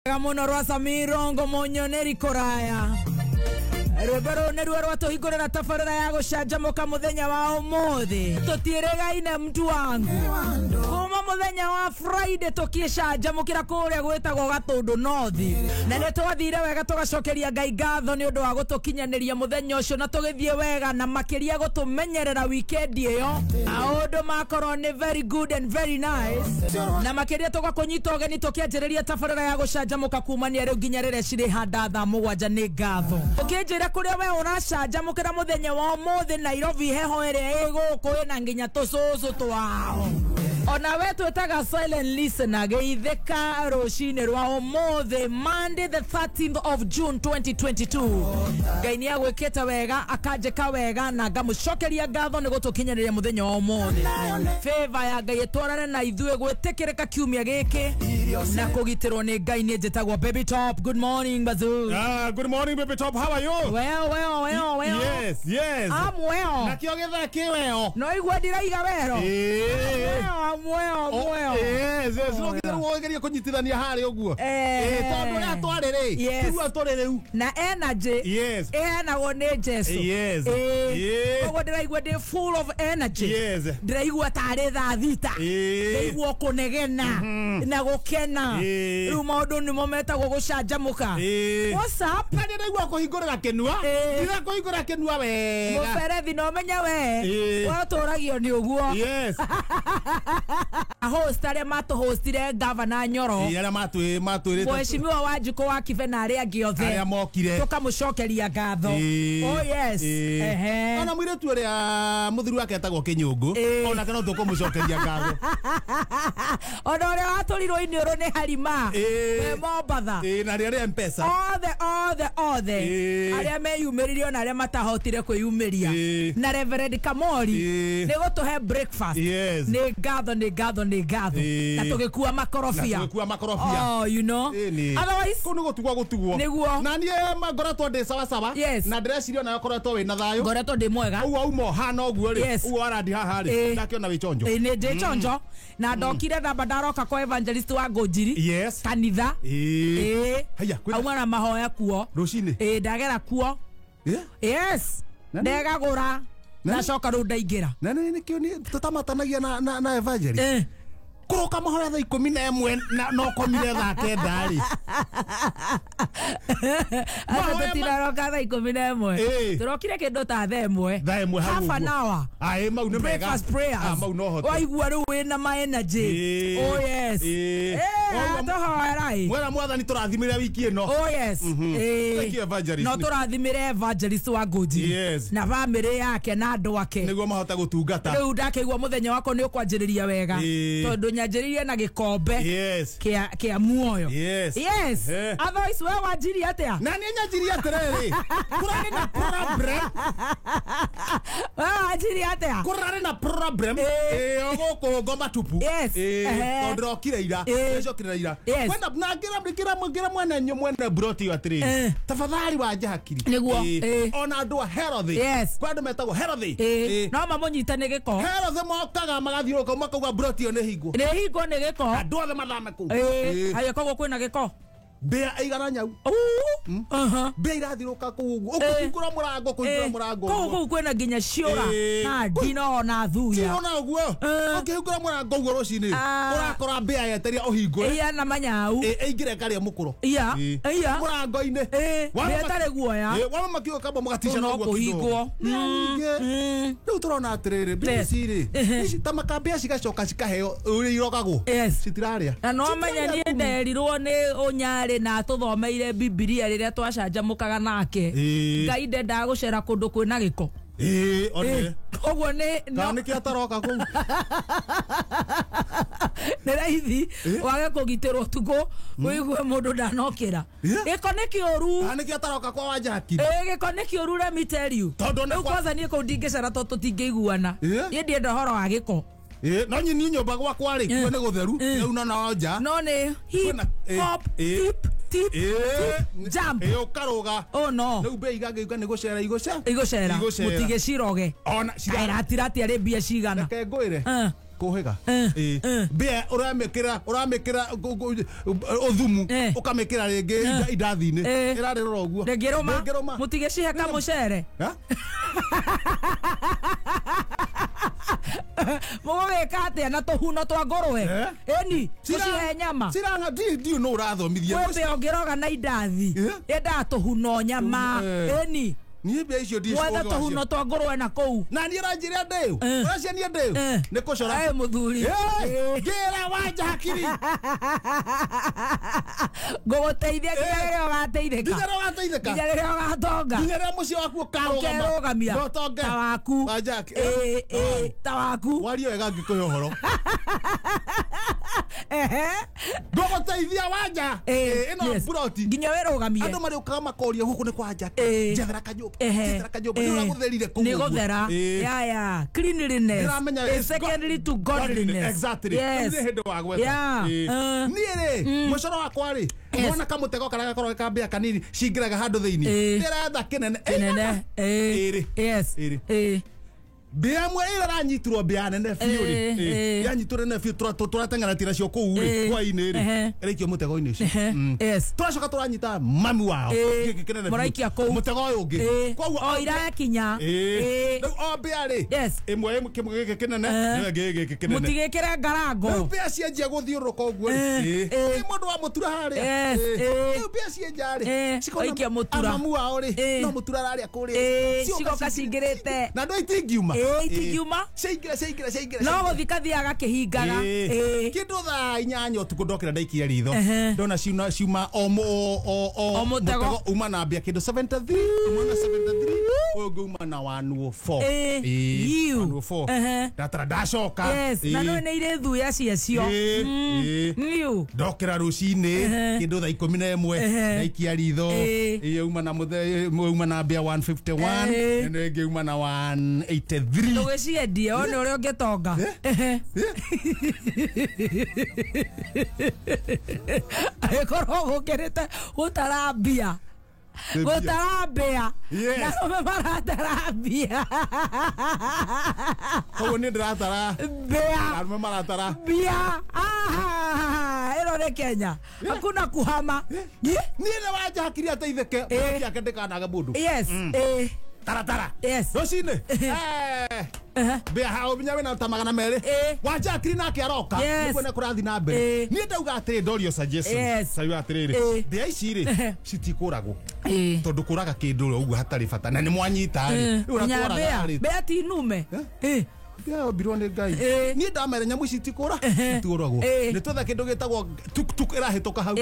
Wega muno rwa Samirongo munyoneri kuraya. Rwĩmbo rũu nĩruo rwatũhingũrĩra tabarĩra ya gũcanjamũka mũthenya wa ũmũthĩ. Tũtiĩrĩgaine mtu wangu kuma mũthenya wa Friday tũkĩcanjamũkĩra kũrĩa gwĩtagwo Gatũndũ North, na nĩ twathire wega tũgacokeria Ngai ngatho nĩ ũndũ wa gũtũkinyanĩria mũthenya ũcio, na tũgĩthiĩ wega na makĩria gũtũmenyerera weekend ĩyo. Maũndũ makorwo nĩ very good and very nice, na makĩria tũgakũnyita ũgeni tũkĩanjĩrĩria tabarĩra ya gũcanjamũka kumania rĩu nginya rĩrĩa cirĩ handa thaa 7. Nĩ ngatho ũkĩnjĩra kũrĩa we ũracanjamũkĩra mũthenya wa ũmũthĩ. Nairobi heho ĩrĩa ĩ gũkũ ĩna nginya tũcũcũ twao, ona we twĩtaga silent listener, geithĩka rũcinĩ rwa ũmũthĩ, Monday the 13th of June 2022. Ngai nĩ agwĩkĩte wega, akanjĩka wega, na ngamũcokeria ngatho nĩ gũtũkinyanĩria mũthenya wa ũmũthĩ. Favor ya Ngai ĩtwarane na ithuĩ gwĩtĩkĩrĩka kiumia gĩkĩ na kũgitĩrwo nĩ Ngai. Nĩ njĩtagwo Baby Top. Good morning, Bazoo. Ah, good morning, Baby Top. How are you? Well, well, well, well. Yes. I'm well. Nakio githaa kĩ weo. No igua ndiraiga wero. Ĩĩ. Well, I'm well, I'm well. Yes. No githe rĩu kũnyitithania harĩa ũguo. Eh. Ĩĩ, tondũ ũrĩa twarĩ rĩ, Yes. tiguo tũrĩ rĩu. Na energy ĩheanagwo nĩ Jesu. Yes. Ĩĩ. Ĩĩ. Koguo ndĩraigua ndĩ full of energy. Ndĩraigua tarĩ thaa 6. Ndĩraigua kũnegena na gũkena. Ĩĩ. Rĩu maũndũ nĩmo metagwo gũcanjamũka. Ĩĩ. What's up? Na nĩ ndaigua kũhingũrĩra kĩnua. Ĩĩ. Ndira kũhingũra kĩnua wega. Mũberethi no menye we Ĩĩ. watũragio nĩ ũguo. Yes. Host arĩa matũhostire, Gavana Nyoro, Ĩĩ, arĩa matwĩrĩte. Mheshimiwa Wanjikũ wa Kibe na arĩa angĩ othe Arĩa mokire. tũkamũcokeria ngatho. Ĩĩ. Oh yes. Ĩĩ. Ehe. Ona mũirĩtu ũrĩa mũthuri wake etagwo Kĩnyũngũ, Ĩĩ. onake no tũkũmũcokeria ngatho. Ona ũrĩa watũrirwo iniũrũ nĩ Harima Ĩĩ. wĩ Mombatha. Ĩĩ, na rĩrĩa rĩa Mpesa. Othe othe othe Ĩĩ. arĩa meyumĩririe ona arĩa matahotire kwĩyumĩria Ĩĩ. na Reverend Kamori Ĩĩ. nĩ gũtũhe breakfast. Yes. Nĩ ngatho, nĩ ngatho, nĩ ngatho. Ĩĩ. Na tũgĩkua makorobia. Na tũgĩkua makorobia. Oh, you know. Ĩĩ, nĩ. Otherwise Kũu nĩ gũtugwo gũtugwo. Nĩguo. Na niĩ ma ngoretwo ndĩ sawasawa. Yes. Na ndĩreciria onawe ũkoretwo wĩna thayũ. Ngoretwo ndĩ mwega. Ũguo auma ũhana ũguo rĩ, Yes. ũguo warandi haha rĩ, Ĩĩ. ndakĩona wĩ chonjo. Ĩĩ, nĩ ndĩ chonjo na ndokire thamba ndaroka kwa evangelist wa Ngũnjiri Yes. kanitha. Ĩĩ. Ĩĩ. Haya, kwĩna- Auma na mahoya kuo. Rũcinĩ. Ĩĩ, ndagera kuo. Ĩĩ. Yes. Na nĩ- Ndegagũra Na nĩ- ndacoka rĩu ndaingĩra. Na nĩ nĩkĩo nĩ tũtamatanagia na evangelist. Eh. Kũroka mahoya thaa 11 na no komire thaa 9 rĩ. Aca, Mahoya tũtinaroka thaa 11. Ĩĩ. Tũrokire kĩndũ ta thaa 1. Thaa 1 hau Half an ũguo. hour. Aĩ, mau nĩ mega. Breakfast prayers. Ah, mau no hote. Waigua rĩu wĩna ma energy. Ĩĩ. Oh yes. Ĩĩ. Eh, Waigua- tũhoera ĩ. Mwera mwathani tũrathimĩre wiki ĩno. Oh yes. Ĩĩ. Thank you, evangelist. No tũrathimĩre evangelist wa Ngũnjiri Yes. na bamĩrĩ yake na andũ ake Nĩguo mahote gũtungata.. Rĩu ndakĩigua mũthenya wakwa nĩ ũkwanjĩrĩria wega Ĩĩ. tondũ nyanjĩrĩirie na gĩkombe Yes. kĩa muoyo. Yes. Yes. Eh. Otherwise we wanjirie atĩa? Na nĩ nyanjirie atĩrĩrĩ, kũrarĩ na problem. We wanjirie atĩa? Kũrarĩ na problem. Ĩĩ. Ĩĩ, gũkũ ngoma tupu. Yes. Ĩĩ, Ehe. tondũ ndĩrokire ira. Ĩĩ. Ndĩracokire ira. Yes. Kwenda na ngĩra mwene broti ĩyo atĩrĩrĩ, Eh. tafadhali wanja hakiri. Nĩguo. Ĩĩ. Ĩĩ. Ona andũ a Herothe. Yes. Kwa andũ metagwo Herothe. Ĩĩ. Ĩĩ. No mamũnyite nĩ gĩko. Herothe mokaga magathiũrũrũka makauga broti ĩyo nĩ hingwo. Nĩ hingo nĩ gĩko. Andũ othe mathame kũu. Ĩĩ. Ĩĩ. Haya, koguo kwĩna gĩko. Mbĩa ĩigana nyau. Uu. Aha. Mbĩa irathiũrũrũka kũu ũguo. Ĩĩ. Ũkũhingũra mũrango, kũhingũra Ĩĩ. mũrango Kũu ũguo. kũu kwĩna nginya ciũra Ĩĩ. na ndino na thuya. Tirona ũguo. Ĩĩ. Ũkĩhingũra mũrango ũguo rũcinĩ, Ah. ũrakora mbĩa yeteria ũhingũre. Iya na manyau. Ĩ, ĩingĩre ĩkarĩa mũkũro. Iya. Ĩ. Iya. Mũrango-inĩ. Ĩĩ. Wama- Mbĩa ĩtarĩ guoya. Ĩ, wama makiuga kamba mũgaticana No ũguo kũhingwo. kidogo. Nĩ ningĩ. Rĩu tũrona atĩrĩrĩ, mbĩa Yes. ici rĩ, Ehe. ici ta makambĩa cigacoka cikaheo ũrĩa irogagwo. Yes. Citirarĩa. Na no menya niĩ nderirwo nĩ ũnyarĩ na atũthomeire Bibilia rĩrĩa twacanjamũkaga nake. Ĩĩ. Ngai ndendaga gũcera kũndũ kwĩna gĩko. Ĩ, one. Ũguo nĩ Kana nĩkĩo ataroka kũu. Nĩ raithi Ĩĩ. wage kũgitĩrwo ũtukũ ũigue mũndũ ndanokĩra. Ĩĩ. Gĩko nĩ kĩũru. Kana nĩkĩo ataroka kwa wanja hakiri. Ĩĩ, gĩko nĩ kĩũru, let me tell you. Tondũ nĩ Rĩu kwa- kwanza niĩ kũu ndingĩcera tondũ tũtingĩiguana. Ĩĩ. Niĩ ndienda ũhoro wa gĩko. Ĩ, no nyini nyũmba gwakwa rĩ, kuo nĩ gũtheru. Ĩĩ. Rĩu no no nja. No nĩ hip Kwĩna- ĩĩ, hop, ĩĩ. tip tip Ĩĩ, tip jump. Ĩ, ũkarũga. Oh no. Rĩu mbĩa igangĩuga nĩ gũcera igũcera. Igũcera. Igũcera. Mũtigĩciroge. Ona Kaĩratirati arĩ mbia cigana. Reke ngwĩre. Eh. Ndikũhĩga. Mbĩa ũramĩkĩra ũthumu ũkamĩkĩra rĩngĩ indathi-inĩ ĩrarĩrora ũguo ndĩngĩrũma mũtigĩcihe kamũcere mũgũgĩka atĩa na tũhuno twa ngũrwe ĩni mũcihe nyama ciranga ndiũ no ũrathomithia kwĩ mbĩa ũngĩroga na indathi yendaga tũhuno nyama ĩni niĩ mbĩa icio ndiĩ mwethe tũhuno twa ngũrwe na kũu na niĩ ũranjĩra ndĩũ ũraciania ndĩũ nĩ kũcora mũthuri ngĩra wanja hakiri ngũgũteithia nginya rĩrĩa ũgateithĩka nginya rĩrĩa ũgateithĩka nginya rĩrĩa ũgatonga nginya rĩrĩa mũciĩ waku ũkarũgama ũkerũgamia ta waku ta waku warie wega ngĩkũhe ũhoro ngũgũteithia wanja ĩno buroti nginya wĩrũgamie andũ marĩũkaga makoria gũkũ nĩ kwa Njake njethera kanyũmba njethera kanyũmba nĩ ũragũtherire kũu nĩ gũthera ya cleanliness is secondary to godliness exactly nĩ hĩndĩ wa gwetha niĩ rĩ mũcoro wakwa rĩ wona kamũtego karĩa gakoragwo ka mbĩa kanini cingĩraga handũ thĩinĩ ndĩretha kĩnene kĩnene ĩrĩ yes ĩrĩ mbĩa ĩmwe ĩrĩa ĩranyitirwo mbĩa nene biũ rĩ yanyitirwo nene biũ tũrateng'era nacio kũu rĩ hwainĩ rĩ ĩraikio mũtego-inĩ ũcio tũracoka tũranyita mami wao gĩkĩ kĩnene mũraikia kũu mũtego ũyũ ũngĩ koguo o irakinya rĩu o mbĩa rĩ ĩmwe gĩkĩ kĩnene ĩyo ĩngĩ gĩkĩ kĩnene mũtigĩkĩre ngarango rĩu mbĩa cianjia gũthiũrũrũka ũguo rĩ ĩ mũndũ wa mũtura harĩa rĩu mbĩa cienja rĩ cikona mũtura mamu wao rĩ no mũtura ararĩa kũrĩa cigoka cingĩrĩte na andũ itingiuma itingiuma ciaingĩra ciaingĩra ciaingĩra no gũthi kathiaga kĩhingaga kĩndũ thaa 8 ũtukũ ndokĩra ndaikia ritho ndona ciuma o mũtego uma na mbĩa kĩndũ 73 uma na 73 ũyũ ũngĩ uma na 104 104 ndatara ndacoka na no nĩ irĩ thuya ciacio ndokĩra rũcinĩ kĩndũ thaa 11 ndaikia ritho uma na mbĩa 151 ĩno ĩngĩ uma na 183 ndũgĩciendie one ũrĩa ũngĩtonga angĩkorwo gũkĩrĩte gũtara mbia gũtara mbĩa na arũme maratara mbia koguo niĩ ndĩratara mbĩa arũme maratara mbia ĩno nĩ Kenya hakuna kuhama niĩ nĩ wanja hakiri ateithĩke yake ndĩkanage mũndũ yes taratara yes rũcinĩ mbĩa hao nginya wĩna ta 200 wanja akiri nake aroka nĩguo nĩ kũrathiĩ na mbere niĩ ndauga atĩrĩ ndorio suggestion sauga atĩrĩrĩ mbĩa ici rĩ citikũragwo tondũ kũraga kĩndũ ũguo hatarĩ bata na nĩ mwanyita rĩ rĩu ũratwaraga rĩ mbĩa ti nume yombirwo nĩ Ngai niĩ ndamera nyamũ ici itikũra itikũragwo nĩ twetha kĩndũ gĩtagwo tuktuk ĩrahĩtũka hau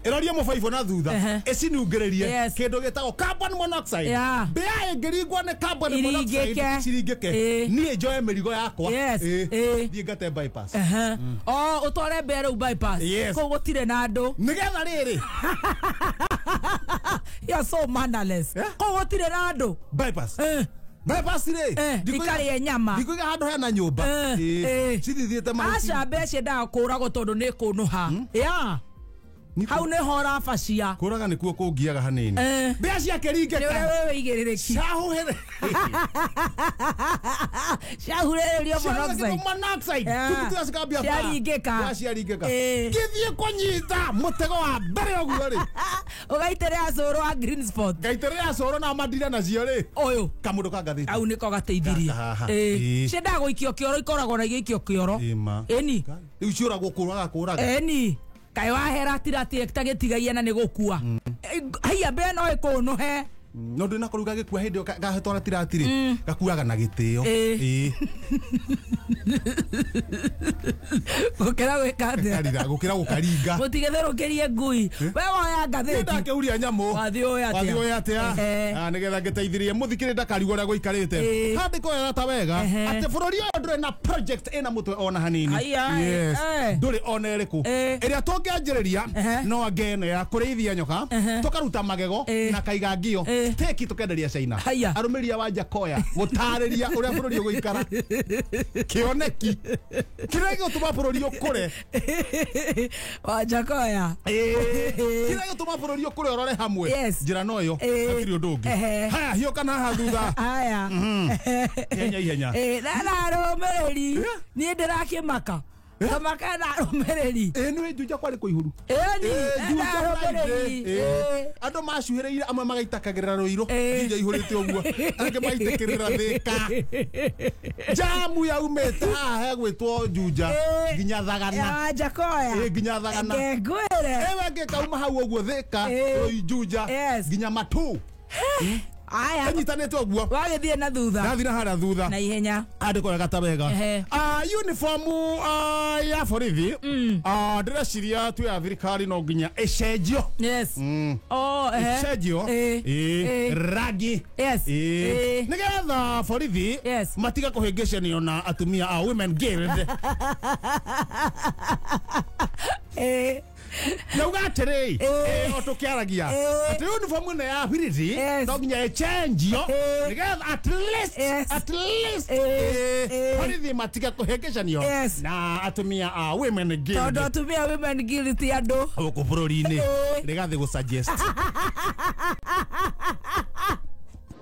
ĩrorie mũbaibũ na thutha ĩcinungĩrĩrie kĩndũ gĩtagwo carbon monoxide mbĩa ĩngĩringwo nĩ carbon monoxide ciringĩke niĩ njoe mĩrigo yakwa thiĩ ngate bypass o ũtware mbĩa rĩu bypass kũu gũtirĩ na andũ nĩgetha rĩrĩ you are so mannerless kũu gũtirĩ na andũ bypass bypass rĩ ikarĩe nyama ndikũiga handũ hena nyũmba cithithĩte mahuti aca mbĩa ciendaga kũragwo tondũ nĩ kũnũha hau nĩ ho ũrabacia kũraga nĩkuo kũngiaga hanini mbĩa ciake ringĩka nĩ ũrĩa wĩ wĩigĩrĩrĩki cahuhĩre ciahurĩrĩrio monoxide monoxide cikambia ciaringĩka ciaringĩka gĩthiĩ kũnyita mũtego wa mbere ũguo rĩ ũgaitĩrĩra cũrũ wa green spot ngaitĩrĩra cũrũ na mandira nacio rĩ ũyũ kamũndũ ka ngathĩti au nĩko gateithirie ciendaga gũikio kĩoro ikoragwo na igĩikio kĩoro ĩni rĩu ciũragwo kũraga kũraga ĩni kaĩ wahera tiratirekta gĩtigaia na nĩ gũkua haiya mbĩa no ĩkũnũhe no ndĩ na kũruga gĩkua hĩndĩ ĩyo gahetwara tiratirĩ gakuaga na gĩtĩo gũkĩra gwĩka atĩa gũkĩra gũkaringa mũtigĩtherũkĩrie ngui we woya ngathĩti ndakĩhuria nyamũ wathiĩ ũĩ atĩa wathiĩ ũĩ atĩa nĩgetha ngĩteithĩrĩrie mũthikĩrĩ ndakarigwo ũrĩa gũikarĩte handĩko wega ta wega atĩ bũrũri ũyũ ndũrĩ na project ĩna mũtwe ona hanini ndũrĩ ona ĩrĩkũ ĩrĩa tũngĩanjĩrĩria no ange ĩno ya kũrĩithia nyoka tũkaruta magego na kaiga ngio teki tukenderia China arũmĩrĩri a Wanja Koya gũtarĩria ũrĩa bũrũri ũgũikara kĩoneki kĩrĩa gĩgũtũma bũrũri ũkũre Wanja Koya kĩrĩa Ũgũtũma bũrũri ũkũre ũrore hamwe. Yes. Njĩra no ĩyo. Hatirĩ ũndũ ũngĩ. Haya hiũka na haha thutha. Haya. Ihenya ihenya. Na arũmĩrĩri niĩ ndĩrakĩmaka. Kamaka na arũmĩrĩri. Nĩ Juja kwarĩ kũihũru. Ĩni Juja na arũmĩrĩri. Friday. Andũ macuhĩrĩire amwe magaitakagĩrĩra rũirũ. Juja ihũrĩte ũguo. Angĩ maitakĩrĩra Thĩka. Jamu yaumĩte haha hegwĩtwo Juja nginya Thagana. Ya Jakoya. Nginya Thagana. Ngengwĩre. Ĩwe ĩngĩ hau ũguo Thĩka, Juja nginya Matu. Aya. Ĩnyitanĩte ũguo. Wagĩthiĩ na thutha. Ndathiĩ na harĩa thutha. Na ihenya. Andĩko wega ta wega. Uniform ya borithi ndĩreciria tu ya thirikari no nginya ĩcenjio. Yes. Oh, Ĩcenjio. Rangi. Yes. Nĩgetha borithi Yes. matiga kũhĩngĩcanio na atumia a Women Guild. Nauga atĩrĩ o tũkĩaragia atĩ uniform ĩno ya borithi no nginya ĩcenjio nĩgetha at least at least borithi matiga kũhĩngĩcanio na atumia a Women Guild. Tondũ atumia a Women Guild ti andũ gũkũ bũrũri-inĩ. Rĩgathĩ gũ-suggest.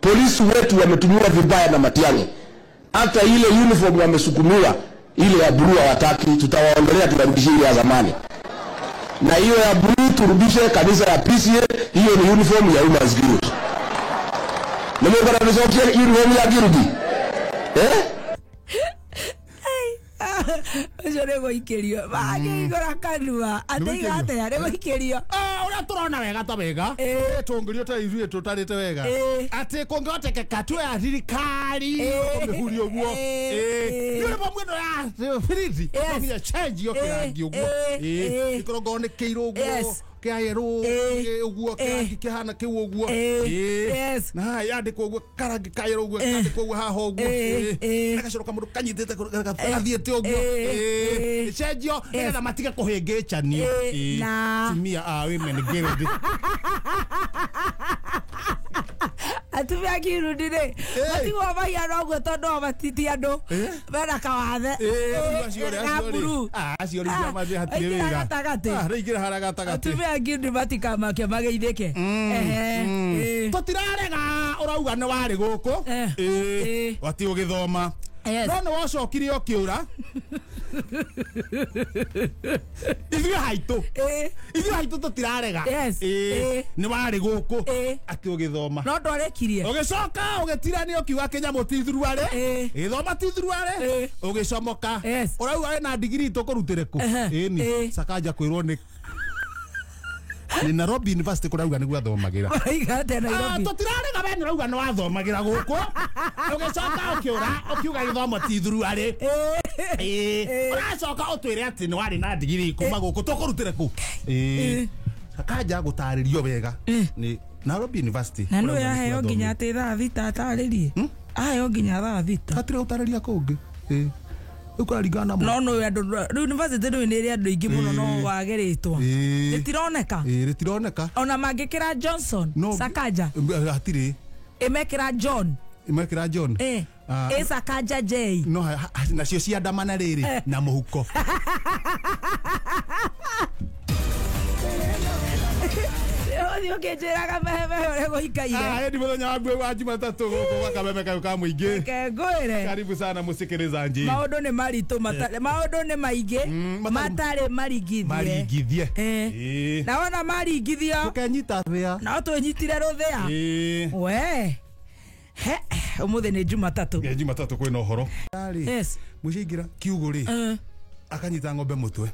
Polisi wetu wametumiwa vibaya na Matiang'i. Hata ile uniform wamesukumiwa ile ya blue hawataki, tutawaondolea tuwarudishie ile ya zamani. Na hiyo ya blue turudishe kanisa ya PCA, hiyo ni uniform ya Women's Guild. Nimekuwa na uniform ya guild. Ũcio nĩ gũikĩrio. Magĩigũra kanua. Atĩiga atĩa nĩ gũikĩrio. Ũrĩa tũrona wega ta wega. Tũngĩrio ta ithuĩ tũtarĩte wega. Atĩ kũngĩhotekeka tu ya thirikari kũmĩhuria ũguo. Uniform ĩno ya borithi no nginya ĩcenjio kĩrangi ũguo. Ĩkorwo ngorwo nĩ kĩirũ ũguo. Kĩa yellow ũguo kĩrangi kĩhana kĩu ũguo. Na haha yandĩkwo ũguo karangi ka yellow ũguo kandĩkwo ũguo haha ũguo. Gagacoka mũndũ kanyitĩte gathiĩte ũguo. Ĩcenjio nĩgetha matige kũhĩngĩcanio. Atumia a Women Guild. Atumia a guild rĩ matigwo mahiana ũguo tondũ o matiti andũ mena kawathe. Acio rĩ hatirĩ wĩra. Rĩingĩra harĩa gatagatĩ. Atumia a guild matikamake mageithĩke. Tũtirarega ũrauga nĩ warĩ gũkũ. Wati ũgĩthoma. No nĩ wacokire ũkĩũra. Ithuĩ haitũ. Ithuĩ haitũ tũtirarega. Nĩ warĩ gũkũ atĩ ũgĩthoma. No ndwarĩkirie. Ũgĩcoka ũgĩtirania ũkiuga kĩnyamũ ti thuruarĩ. Gĩthoma ti thuruarĩ. Ũgĩcomoka. Ũrauga wĩna ndigiri tũkũrutĩre kũ? Ĩni. Sakaja kwĩrwo nĩ Nairobi University kũrauga nĩguo athomagĩra. Tũtirarega we nĩũrauga nĩ wathomagĩra gũkũ. Ũgĩcoka ũkĩũra ũkiuga gĩthomo ti thuruarĩ. Ũracoka ũtwĩre atĩ nĩ warĩ na ndigiri kuma gũkũ tũkũrutĩre kũ? Sakaja gũtarĩrio wega nĩ Nairobi University. Na nĩ yaheo nginya atĩ thaa thita atarĩrie. Aheo nginya thaa thita. Hatirĩ gũtarĩria kũngĩ. Ũkaringana na no no andũ rĩu university rĩu nĩ ĩrĩ andũ aingĩ mũno no wagĩrĩtwo. Rĩtironeka. Rĩtironeka. Ona mangĩkĩra Johnson Sakaja. Hatirĩ. Ĩmekĩra John. Ĩmekĩra John. Ĩ Sakaja J. No nacio ciandamana rĩrĩ na mũhuko. Ũthiĩ ũkĩnjĩraga mehemehe ũrĩa gũikaire. Ĩni mũthenya wa Jumatatũ gũkũ gwa Kameme kayũ ka mũingĩ. Reke ngwĩre. Karibu sana mũsikilizaji. Maũndũ nĩ maritũ maũndũ nĩ maingĩ matarĩ maringithie. Maringithie. Na wona maringithio tũkenyita thĩa. No twĩnyitire rũthĩa. We. He ũmũthĩ nĩ Jumatatũ. Nĩ Jumatatũ kwĩna ũhoro. Yes. Mũciĩ kiugũ rĩ akanyita ng'ombe mũtwe.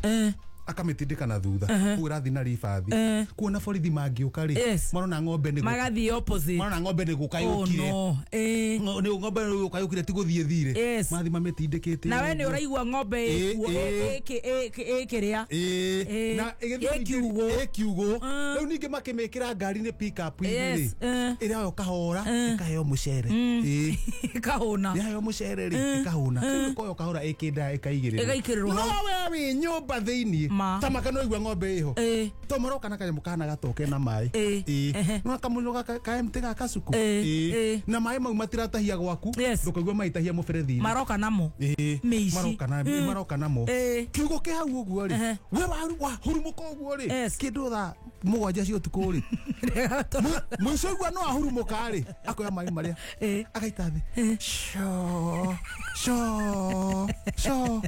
Akamitindika na thutha kuu ĩrathiĩ na ribathi kuona borithi mangĩũka rĩ marona ng'ombe nĩ magathiĩ opposite marona ng'ombe nĩ gũka yũkire nĩ ng'ombe nĩ gũka yũkire ti gũthiĩ thire mathi mamĩtindĩkĩte na we nĩ ũraigua ng'ombe ĩkĩrĩa na ĩgĩthiĩ ĩkiugũ rĩu ningĩ makĩmĩkĩra ngari-inĩ pick up rĩ ĩrĩa kahora ĩkaheo mũcere ĩkahũna yaheo mũcere rĩ ĩkahũna ĩkoyo kahora ĩkĩnda ĩkaigĩrĩrwo no we wĩ nyũmba thĩinĩ tamaka no igua ng'ombe iho to maroka na kanyamũ kahana gatoke na maĩ no kamũnyũ ka MT ga kacuku na maĩ mau matiratahia gwaku ndũkaigua maitahia mũberethi-inĩ maroka namo mĩici maroka namo kiugo kĩ hau ũguo rĩ we wahurumũka ũguo rĩ kĩndũ thaa mũgwanja cia ũtukũ rĩ, mũico igua no ahurumũka rĩ, akoya maĩ marĩa agaita thĩ, co co co,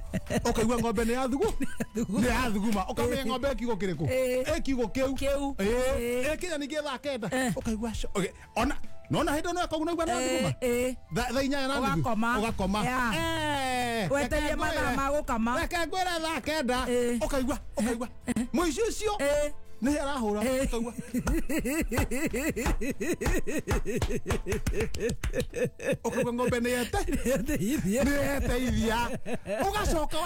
ũkaigua ng'ombe nĩ yathugu, nĩ yathuguma, ũkamenya ng'ombe ĩ kiugo kĩrĩkũ, ĩ kiugo kĩu, ĩkinya ningĩ thaa 9 ũkaigua co. Ona nona hĩndĩ ĩno ĩkoguo naigua nĩ yathuguma thaa 8:30 ũgakoma, weterie mathaa ma gũkama, reke ngwĩre thaa 9 ũkaigua mũici ũcio nĩ arahũra, ũkaigua ũkaigua ng'ombe nĩ yeteithia, ũgacoka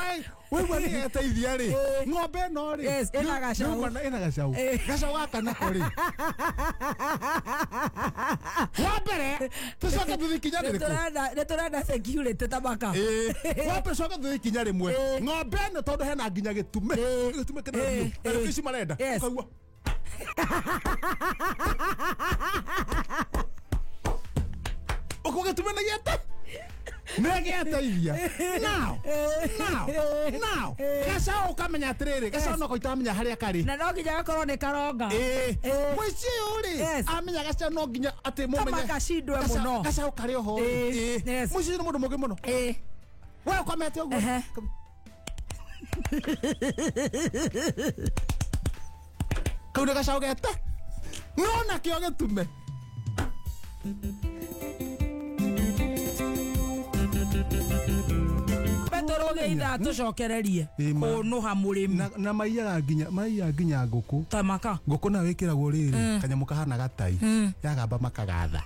waigua nĩ yeteithia rĩ, ng'ombe ĩno rĩ ĩna gacau, gacau gaka nako rĩ, wa mbere tũcoke tũthiĩ ikinya rĩrĩkũ? Nĩ tũrenda security ta maka. Wa mbere coke tũthiĩ ikinya rĩmwe, ng'ombe ĩno tondũ hena nginya gĩtume kĩna biũ ici marenda, ũkaigua ũkauga gĩtume nĩ gĩete, nĩ gĩeteithia. Now gacau ũkamenya atĩrĩrĩ, gacau no koitamenya harĩa karĩ, na no nginya gakorwo nĩ karonga. Mũici ũyũ rĩ amenya gacau no nginya atĩ mũmenye gacindwe mũno, gacau karĩ oho rĩ. Mũici ũyũ nĩ mũndũ mũũgĩ mũno, we ũkomete ũguo kau nĩ gacau gete, no nakĩo gĩtume. Tũrũge ithaa tũcokererie kũnũha mũrĩmi. Na maiyaga nginya ngũkũ ta maka. Ngũkũ nayo ĩkĩragwo rĩrĩ kanyamũ kahana gatai, yagamba makagatha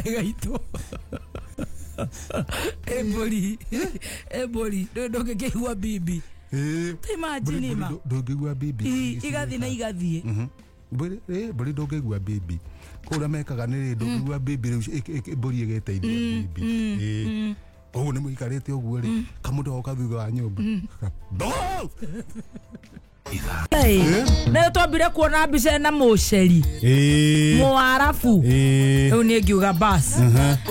ĩgaitwo ĩmbũri ndũngĩkĩigua bibi. Imagine ma ndũngĩigua bibi igathiĩ na igathiĩ. Mbũri ndũngĩigua bibi, kũrĩa mekaga nĩ rĩ ndũngĩigua bibi rĩu mbũri ĩgeteithia bibi. Koguo nĩ mũikarĩte ũguo rĩ, kamũndũ goka thutha wa nyũmba. Nĩ twambire kuona mbica na mũceri Mũarabu, rĩu niĩ ngiuga bas,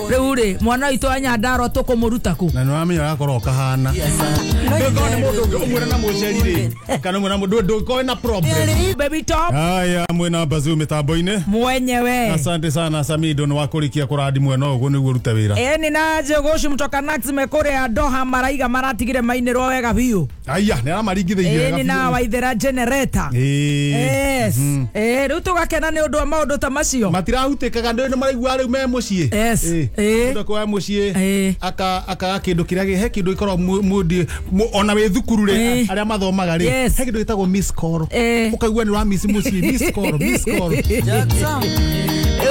rĩu rĩ mwana witũ wa Nyandarua tũkũmũruta kũ? Na nĩ wamenya ũrakorwo ũkahana ndũngĩkorwo nĩ mũndũ ũngĩ ũmwĩre na mũceri rĩ, kana ũmwĩre na mũndũ ndũngĩkorwo na problem. Baby top. Haya, mwena Bazuu mitambo-inĩ mwenyewe. Asante sana Samido nĩ wakũrĩkia kũrandi mwena ũguo nĩguo ũrute wĩra. Ĩni na Njũgũci mtoka Nax mekũrĩa Doha maraiga maratigire mainĩrwo wega biũ. Aya, nĩ aramaringithĩirie wega biũ. Ĩni na waithera generator. Yes. Rĩu tũgakena nĩ ũndũ wa maũndũ ta macio. Matirahutĩkaga nĩ maraigua rĩu me mũciĩ. Yes. Mũndũ akoya mũciĩ akaga kĩndũ kĩrĩa he kĩndũ gĩkoragwo mũndĩ ona wĩ thukuru rĩ, arĩa mathomaga rĩ, he kĩndũ gĩtagwo miss call. Ũkaigua nĩ wa miss mũciĩ, miss call, miss call.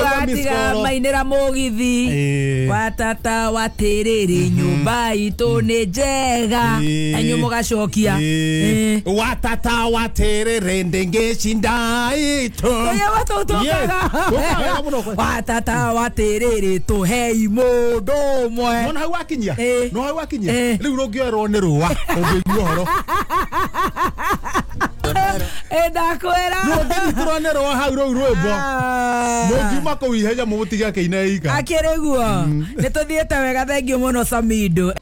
Watiga mainĩra mũgithi watata watĩrĩrĩ nyũmba itũ nĩ njega, na inyuĩ mũgacokia watata watĩrĩrĩ ndĩngĩcinda itũ. Watata watĩrĩrĩ tũhei mũndũ ũmwe. Nona hau wakinyia, no hau wakinyia rĩu rũngĩoerwo nĩ rũa ũngĩigua ũhoro. Ndakwĩra rũngĩnyitĩrwo nĩ rũa hau rũu rwĩmbo mũngiuma kũu ihenya mũmũtige akĩina ika. Akĩrĩ guo. Nĩ tũthiĩte wega, thengiũ mũno Samido.